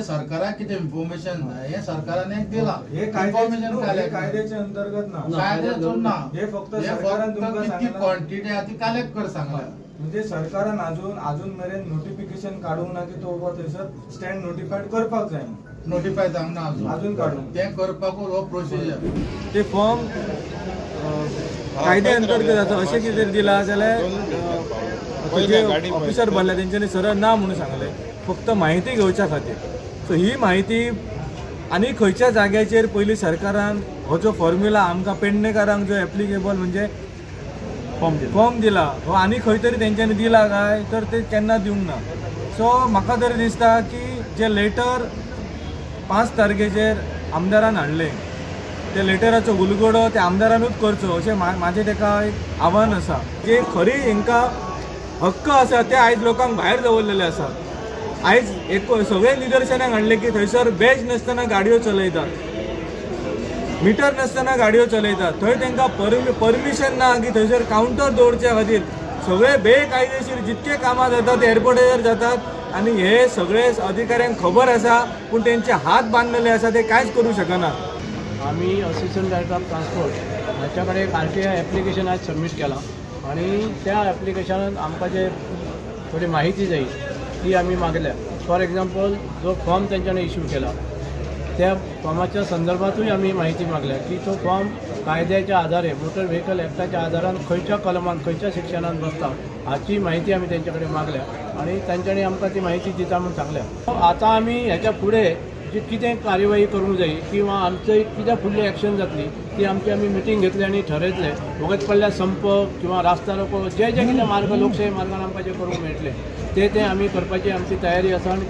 सरकाराक कितें इन्फॉर्मेशन जाय हें सरकारान एक दिलां. हे इन्फॉर्मेशन कायद्याच्या अंतर्गत ना, कायद्याचो ना, हे फक्त सरकारान तुमकां कितकी क्वॉन्टिटी आहा ती कलेक्ट कर सांगला. म्हणजे सरकारान अजून अजून मेरेन नोटिफिकेशन काडूंक ना की तो बाबा थंयसर स्टँड नोटिफायड करपाक जाय, नोटिफाय जावंक ना अजून, अजून काडूंक तें करपाक हो प्रोसिजर. ते फॉर्म कायद्या अंतर्गत आसा अशें कितें दिलां जाल्यार जे ऑफिसर भरल्या तेंच्यांनी सरळ ना म्हणून सांगलें, फक्त म्हायती घेवच्या खातीर. सो ही म्हायती आनी खंयच्या जाग्याचेर पयलीं सरकारान हो जो फॉर्म्युला आमकां पेडणेकारांक जो एप्लिकेबल म्हणजे फॉर्म दिला हो आनी खंय तरी तेंच्यांनी दिला काय तर ते केन्ना दिवंक ना. सो म्हाका तरी दिसता की जे लेटर 5 तारखेचेर आमदारान हाडलें त्या लेटराचो उलगडो त्या आमदारानूच करचो अशें म्हाजें ताका एक आव्हान आसा. जे खरी हांकां हक्क आसा ते आयज लोकांक भायर दवरलेले आसा. आयज एक सगळे निदर्शनाक हाडलें की थंयसर बॅज नासतना गाडयो चलयतात, मिटर नासतना गाडयो चलयतात, थंय तांकां परमिशन ना की थंयसर कावंटर दवरच्या खातीर. सगळे बेकायदेशीर जितके कामां जातात ते एअरपोर्टाचेर जातात आनी हे सगळे अधिकाऱ्यांक खबर आसा, पूण तेंचे हात बांदलेले आसा, ते कांयच करूं शकना. आमी असिस्टंट डायरेक्टर ऑफ ट्रान्सपोर्ट हाच्या कडेन एक RTI application आयज सबमीट केलां आनी त्या एप्लिकेशनान आमकां जे थोडी म्हायती जाय ती आमी मागल्या. फॉर एग्जाम्पल जो फॉर्म तेंच्यांनी इश्यू केला त्या फॉर्माच्या संदर्भातूय आमी म्हायती मागल्या की तो फॉर्म कायद्याच्या आधारे मोटर व्हेकल ॲक्टाच्या आधारान खंयच्या कलमान खंयच्या सेक्शनान बसता हाची म्हायती आमी तेंच्या कडेन मागल्या आनी तेंच्यांनी आमकां ती म्हायती दिता म्हूण सांगल्या. आतां आमी ह्याच्या फुडें जी कितें कार्यवाही करूंक जाय किंवा आमचे कितें फुडली एक्शन जातली ती आमची आमी मिटींग घेतली आनी ठरयतले. वगत पडल्यार संप किंवा रास्ता रोको जे जे कितें मार्ग लोकशाही मार्गान आमकां जे करूंक मेळटले ते ते आमी करपाची आमची तयारी आसा. आनी